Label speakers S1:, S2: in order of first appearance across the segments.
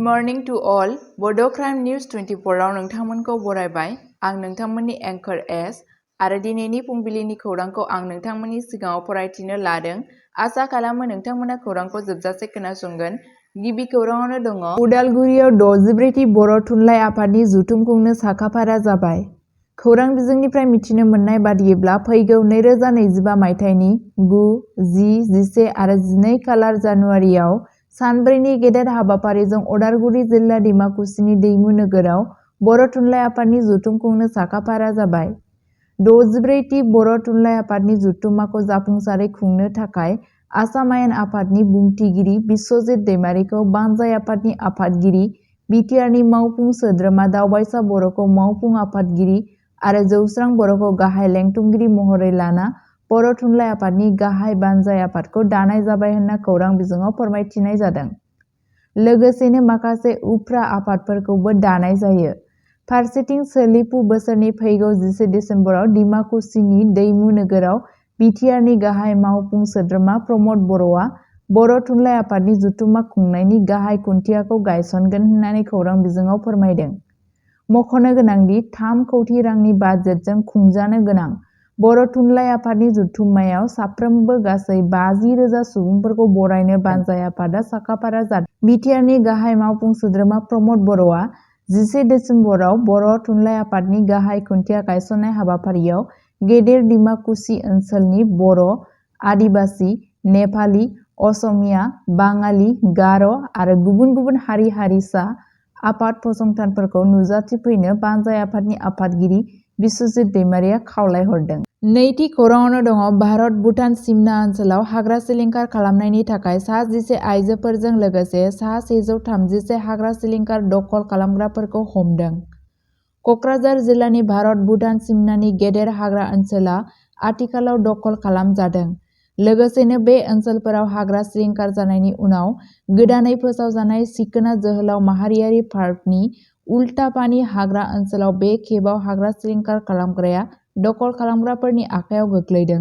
S1: Morning to all बड' crime news 24 आव नोंथांमोनखौ बरायबाय। आं नोंथांमोननि एंकर एस आरो दिनैनि फुंबिलिनि खौरांखौ आं नोंथांमोननि सिगाङाव फरायथिनो लादों। आसा खालामो नोंथांमोना खौरांखौ जोबजासे खोनासंगोन। गिबि खौराङावनो दङ उदालगुरियाव 64थि बर' थुनलाइ आफादनि जथुम खुंनो साखाफारा जाबाय। खौरां बिजोंनिफ्राय मिथिनो मोननाय बादियैब्ला फैगौ 2025 मायथाइनि 9, 10, 11 आरो 12 खालार जानुवारियाव सानब्रैनि गेदेर हाबाफारिजों उदालगुरि जिल्ला डिमाकुसिनि दैमु नोगोराव बर' थुनलाइ आफादनि जथुम खुंनो साखाफारा जाबाय। 64थि बर' थुनलाइ आफादनि जथुम्माखौ जाफुंसारै खुंनो थाखाय आसाम आयेन आफादनि बुंथिगिरि बिस्वजित दैमारिखौ बानजाय आफादनि आफादगिरि, बिटिआरनि मावफुं सोद्रोमा दावबायसा बर'खौ मावफुं आफादगिरि आरो जौस्रां बर'खौ गाहाय लेंथुमगिरि महरै लाना बर' थुनलाइ आफादनि गाहाय बानजाय आफादखौ दानाय जाबाय होनना खौरां बिजोङाव फोरमायथिनाय जादों। लोगोसेनो माखासे उफ्रा आफादफोरखौबो दानाय जायो। फारसेथिं सोलिफु बोसोरनि फैगौ 11 डिसेम्बराव डिमाकुसिनि दैमु नोगोराव बिटिआरनि गाहाय मावफुं सोद्रोमा प्रमद बर'आ बर' थुनलाइ आफादनि जथुम्मा खुंनायनि गाहाय खुन्थियाखौ गायसनगोन होननानै खौरां बिजोङाव फोरमायदों। मख'नो गोनांदि 3 कौटि रांनि बाजेटजों खुंजानो गोनां बर' थुनलाइ आफादनि जथुम्मायाव साफ्रोमबो गासै 50,000 सुबुंफोरखौ बरायनो बानजाय आफादा साखाफारा जादों। बिटिआरनि गाहाय मावफुं सोद्रोमा प्रमद बर'आ 11 डिसेम्बराव बर' थुनलाइ आफादनि गाहाय खुन्थिया गायसननाय हाबाफारियाव गेदेर डिमाकुसि ओनसोलनि बर', आदिबासि, नेपालि, असमिया, बाङालि, गार' आरो गुबुन गुबुन हारि-हारिसा आफाद फसंथानफोरखौ नुजाथिफैनो बानजाय आफादनि आफादगिरि बिस्वजित दैमारिया खावलायहरदों। नैथि खौराङावनो दङ भारत-भुटान सिमना ओनसोलाव हाग्रा सिलिंखार खालामनायनि थाखाय सा 11 आइजोफोरजों लोगोसे सा 131 हाग्रा सिलिंखार दखल खालामग्राफोरखौ हमदों। कक्राझार जिल्लानि भारत-भुटान सिमनानि गेदेर हाग्रा ओनसोला आथिखालाव दखल खालामजादों। लोगोसेनो बे ओनसोलफोराव हाग्रा सिलिंखार जानायनि उनाव गोदानै फोसावजानाय सिखोना जोहोलाव माहारियारि पार्कनि उल्टापानि हाग्रा ओनसोलाव बे खेबाव हाग्रा सिलिंखार खालामग्राया दखल खालामग्राफोरनि आखायाव गोग्लैदों।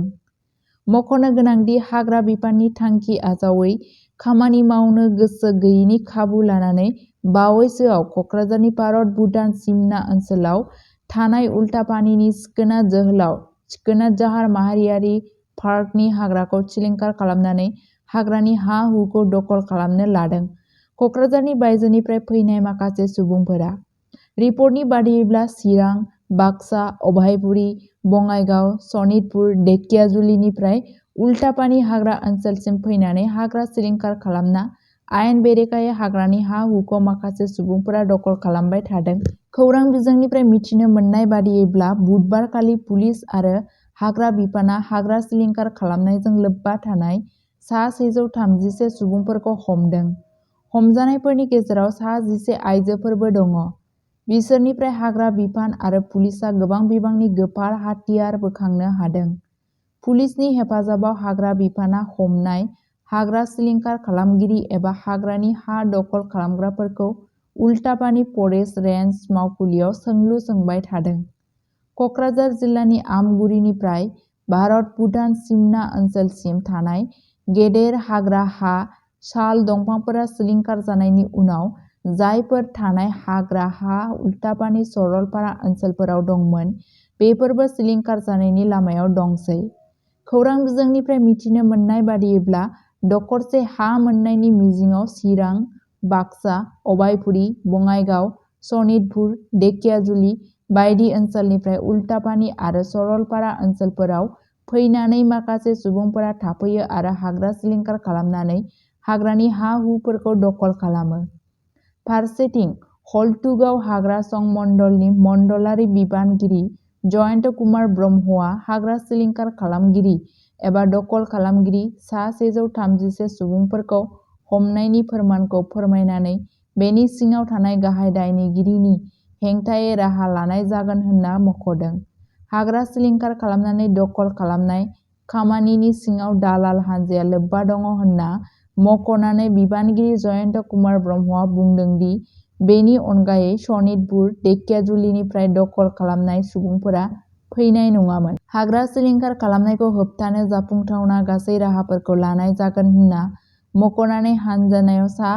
S1: मख'नो गोनांदि हाग्रा बिफाननि थांखि आजावै खामानि मावनो गोसो गैयैनि खाबु लानानै बावैसोआव कक्राझारनि भारत-भुटान सिमना ओनसोलाव थानाय उल्टापानिनि सिखोना जोहोलाव सिखोना जाहार माहारियारि पार्कनि हाग्राखौ सिलिंखार खालामनानै हाग्रानि हा-हुखौ दखल खालामनो लादों कक्राझारनि बायजोनिफ्राय फैनाय माखासे सुबुंफोरा। रिपर्टनि बादियैब्ला चिरां, बाक्सा, अभयपुरी, बङाइगाव, सनितपुर, धेकियाजुलिनिफ्राय उल्टापानि हाग्रा ओनसोलसिम फैनानै हाग्रा सिलिंखार खालामना आयेन बेरेखायै हाग्रानि हा-हुखौ माखासे सुबुंफोरा दखल खालामबाय थादों। खौरां बिजोंनिफ्राय मिथिनो मोननाय बादियैब्ला बुधबारखालि पुलिस आरो हाग्रा बिफाना हाग्रा सिलिंखार खालामनायजों लोब्बा थानाय सा 131 सुबुंफोरखौ हमदों। हमजानायफोरनि गेजेराव सा 11 आइजोफोरबो दङ। बिसोरनिफ्राय हाग्रा बिफान आरो पुलिसआ गोबां बिबांनि गोफार हाथियार बोखांनो हादों। पुलिसनि हेफाजाबाव हाग्रा बिफाना हमनाय हाग्रा सिलिंखार खालामगिरि एबा हाग्रानि हा दखल खालामग्राफोरखौ उल्टापानि फरेस्ट रेन्ज मावखुलियाव सोंलु सोंबाय थादों। कक्राझार जिल्लानि आमगुरिनिफ्राय भारत-भुटान सिमना ओनसोलसिम थानाय गेदेर हाग्रा हा साल दंफांफोरा सिलिंखार जानायनि उनाव जायफोर थानाय हाग्रा हा उल्टापानि सरलपारा ओनसोलफोराव दंमोन बेफोरबो सिलिंखार जानायनि लामायाव दंसै। खौरां बिजोंनिफ्राय मिथिनो मोननाय बादियैब्ला दखरसे हा मोननायनि मिजिङाव चिरां, बाक्सा, अभयपुरी, बङाइगाव, सनितपुर, धेकियाजुलि बायदि ओनसोलनिफ्राय उल्टापानि आरो सरलपारा ओनसोलफोराव फैनानै माखासे सुबुंफोरा थाफैयो आरो हाग्रा सिलिंखार खालामनानै हाग्रानि हा-हुफोरखौ दखल खालामो। फारसेथिं हलथुगाव हाग्रा संमण्डलनि मण्डलारि बिबानगिरि जयन्त कुमार ब्रह्मआ हाग्रा सिलिंखार खालामगिरि एबा दखल खालामगिरि सा 131 सुबुंफोरखौ हमनायनि फोरमानखौ फोरमायनानै बेनि सिङाव थानाय गाहाय दायनिगिरिनि हेंथायै राहा लानाय जागोन होनना मख'दों। हाग्रा सिलिंखार खालामनानै दखल खालामनाय खामानिनि सिङाव दालाल हानजाया लोब्बा दङ होनना मख'नानै बिबानगिरि जयन्त कुमार ब्रह्मआ बुंदों दि बेनि अनगायै सनितपुर, धेकियाजुलिनिफ्राय दखल खालामनाय सुबुंफोरा फैनाय नङामोन। हाग्रा सिलिंखार खालामनायखौ होबथानो जाफुंथावना गासै राहाफोरखौ लानाय जागोन होनना मख'नानै हान्जानायाव सा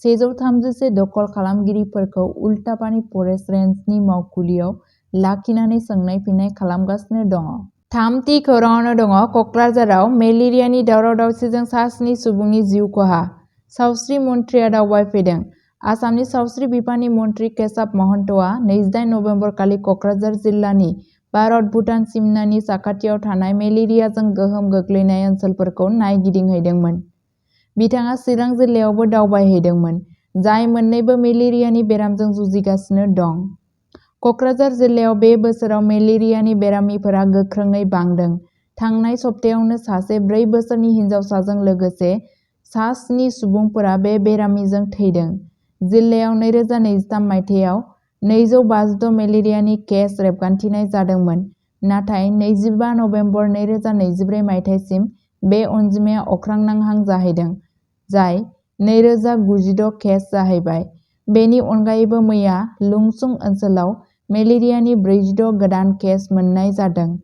S1: 137 दखल खालामगिरिफोरखौ उल्टापानि फरेस्ट रेन्जनि मावखुलियाव लाखिनानै सोंनाय फिन्नाय खालामगासिनो दङ। थामथि खौराङावनो दङ कक्राझाराव मेलेरियानि दावराव-दावसिजों सा 7 सुबुंनि जिउ खहा। सावस्रि मन्थ्रिया दावबायफैदों। आसामनि सावस्रि बिफाननि मन्थ्रि केशब महन्तआ 28 नबेम्बर खालि कक्राझार जिल्लानि भारत-भुटान सिमनानि साखाथियाव थानाय मेलेरियाजों गोहोम गोग्लैनाय ओनसोलफोरखौ नायगिदिंहैदोंमोन। बिथाङा चिरां जिल्लायावबो दावबायहैदोंमोन, जाय मोन्नैबो मेलेरियानि बेरामजों जुजिगासिनो दं। कक्राझार जिल्लायाव बे बोसोराव मेलेरियानि बेरामिफोरा गोख्रोङै बांदों। थांनाय सप्तायावनो सासे 4 बोसोरनि हिनजावसाजों लोगोसे सा 7 सुबुंफोरा बे बेरामिजों थैदों। जिल्लायाव 2023 मायथाइयाव 256 मेलेरियानि केस रेबगान्थिनाय जादोंमोन, नाथाय 25 नबेम्बर 2024 मायथाइसिम बे अनजिमाया अख्रां नांहां जाहैदों, जाय 2096 केस जाहैबाय। बेनि अनगायैबो मैया लुंसुं ओनसोलाव मेलेरियानि 46 गोदान केस मोननाय जादों।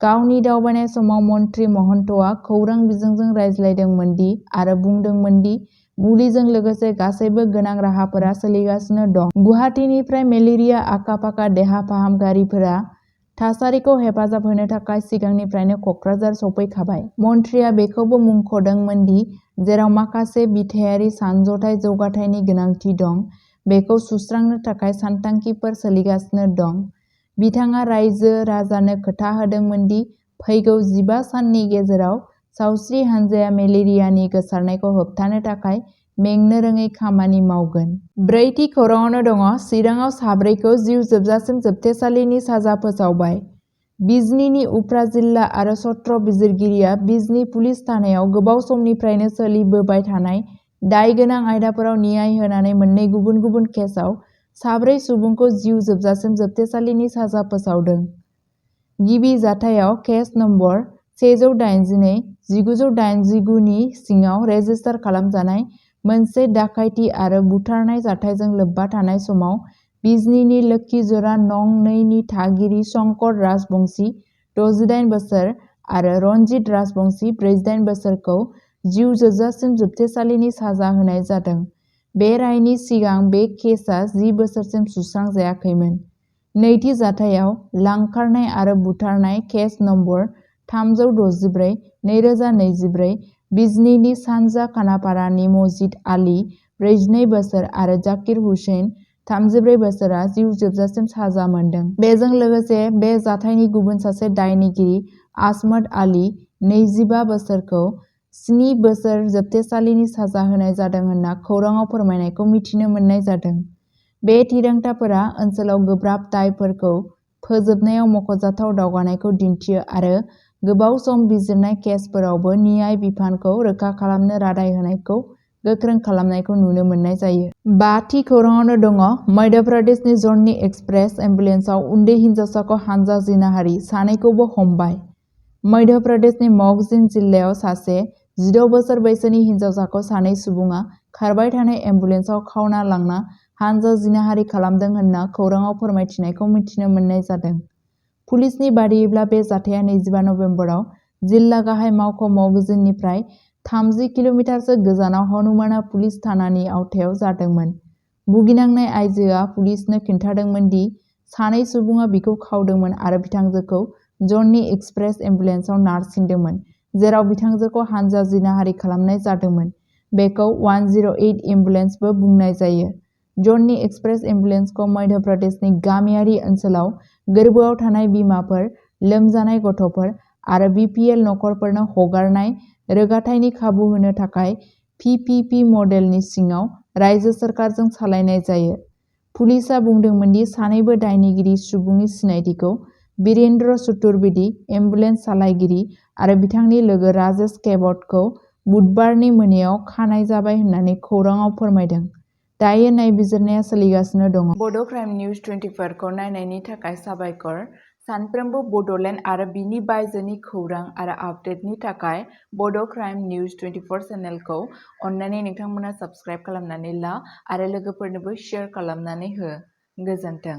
S1: गावनि दावबायनाय समाव मन्थ्रि महन्तआ खौरां बिजोंजों रायज्लायदोंमोन दि आरो बुंदोंमोन दि मुलिजों लोगोसे गासैबो गोनां राहाफोरा सोलिगासिनो दं। गुवाहाटीनिफ्राय मेलेरिया आखा-फाखा देहा फाहामगिरिफोरा थासारिखौ हेफाजाब होनो थाखाय सिगांनिफ्रायनो कक्राझार सफैखाबाय। मन्थ्रिया बेखौबो मुंख'दोंमोन दि जेराव माखासे बिथायारि सानज'थाय जौगाथायनि गोनांथि दं, बेखौ सुस्रांनो थाखाय सानथांखिफोर सोलिगासिनो दं। बिथाङा रायजो-राजानो खोथा होदोंमोन दि फैगौ 15 साननि गेजेराव सावस्रि हान्जाया मेलेरियानि गोसारनायखौ होबथानो थाखाय मेंनो रोङै खामानि मावगोन। ब्रैथि खौराङावनो दङ चिराङाव साब्रैखौ जिउ जोबजासिम जोबथेसालिनि साजा फोसावबाय। बिजनीनि उफ्रा जिल्ला आरो सत्र बिजिरगिरिया बिजनी पुलिस थानायाव गोबाव समनिफ्रायनो सोलिबोबाय थानाय दाय गोनां आयदाफोराव नियाय होनानै मोननै गुबुन गुबुन केसआव 4 सुबुंखौ जिउ जोबजासिम जोबथेसालिनि साजा फोसावदों। गिबि जाथायाव केस नम्बर 182/1989 नि सिङाव रेजिस्टार खालामजानाय मोनसे दाखाइथि आरो बुथारनाय जाथायजों लोब्बा थानाय समाव बिजनीनि लोक्षीजरा नं 2 नि थागिरि शंकर राजबंशी, 68 बोसोर आरो रन्जित राजबंशी, 48 बोसोरखौ जिउ जोबजासिम जोबथेसालिनि साजा होनाय जादों। बे रायनि सिगां बे केसआ 10 बोसोरसिम सुस्रांजायाखैमोन। नैथि जाथायाव लांखारनाय आरो बुथारनाय केस नम्बर 364/2024 बिजनीनि सानजा खानापारानि मजिद आली, 42 बोसोर आरो जाकिर हुसैन, 34 बोसोरआ जिउ जोबजासिम साजा मोनदों। बेजों लोगोसे बे जाथायनि गुबुन सासे दायनिगिरि आजमत आली, 25 बोसोरखौ 7 बोसोर जोबथेसालिनि साजा होनाय जादों होनना खौराङाव फोरमायनायखौ मिथिनो मोननाय जादों। बे थिरांथाफोरा ओनसोलाव गोब्राब दायफोरखौ फोजोबनायाव मख'जाथाव दावगानायखौ दिन्थियो आरो गोबाव सम बिजिरनाय केसफोरावबो न्याय बिफानखौ रोखा खालामनो रादाय होनायखौ गोख्रों खालामनायखौ नुनो मोननाय जायो। 5थि खौराङावनो दङ मध्य प्रदेशनि जर्नी एक्सप्रेस एम्बुलेन्सआव उन्दै हिनजावसाखौ हानजा जिनाहारि, सानैखौबो हमबाय। मध्य प्रदेशनि मगजिन जिल्लायाव सासे 16 बोसोर बैसोनि हिनजावसाखौ सानै सुबुङा खारबाय थानाय एम्बुलेन्सआव खावना लांना हानजा जिनाहारि खालामदों होनना खौराङाव फोरमायथिनायखौ मिथिनो मोननाय जादों। पुलिसनि बादियैब्ला बे जाथाया 25 नबेम्बराव जिल्ला गाहाय मावख' मगजिननिफ्राय 30 किल'मिटारसो गोजानाव हनुमाना पुलिस थानानि आवथायाव जादोंमोन। भुगिनांनाय आइजोआ पुलिसनो खिन्थादोंमोन दि सानै सुबुङा बिखौ खावदोंमोन आरो बिथांजोखौ जर्नी एक्सप्रेस एम्बुलेन्सआव नारसिनदोंमोन, जेराव बिथांजोखौ हानजा जिनाहारि खालामनाय जादोंमोन। बेखौ 108 एम्बुलेन्सबो बुंनाय जायो। जर्नी एक्सप्रेस एम्बुलेन्सखौ मध्य प्रदेशनि गामियारि ओनसोलाव गोर्बोआव थानाय बिमाफोर, लोमजानाय गथ'फोर आरो बिपिएल नखरफोरनो हगारनाय रोगाथायनि खाबु होनो थाखाय पिपिपि मडेलनि सिङाव रायजो सोरखारजों सालायनाय जायो। पुलिसआ बुंदोंमोन दि सानैबो दायनिगिरि सुबुंनि सिनायथिखौ वीरेन्द्र चतुर्वेदी, एम्बुलेन्स सालायगिरि, आरो बिथांनि लोगो राजेश केवटखौ बुधबारनि मोनायाव खानाय जाबाय होननानै खौराङाव फोरमायदों। दायो नायबिजिरनाया सोलिगासिनो दङ। बड' क्राइम निउज 24 खौ नायनायनि थाखाय साबायखर। सानफ्रोमबो बड'लेण्ड आरो बिनि बायजोनि खौरां आरो आपडेटनि थाखाय बड' क्राइम निउज 24 चेनेलखौ अन्नानै नोंथांमोना साबस्क्राइब खालामनानै ला आरो लोगोफोरनोबो शेयार खालामनानै हो। गोजोन्थों।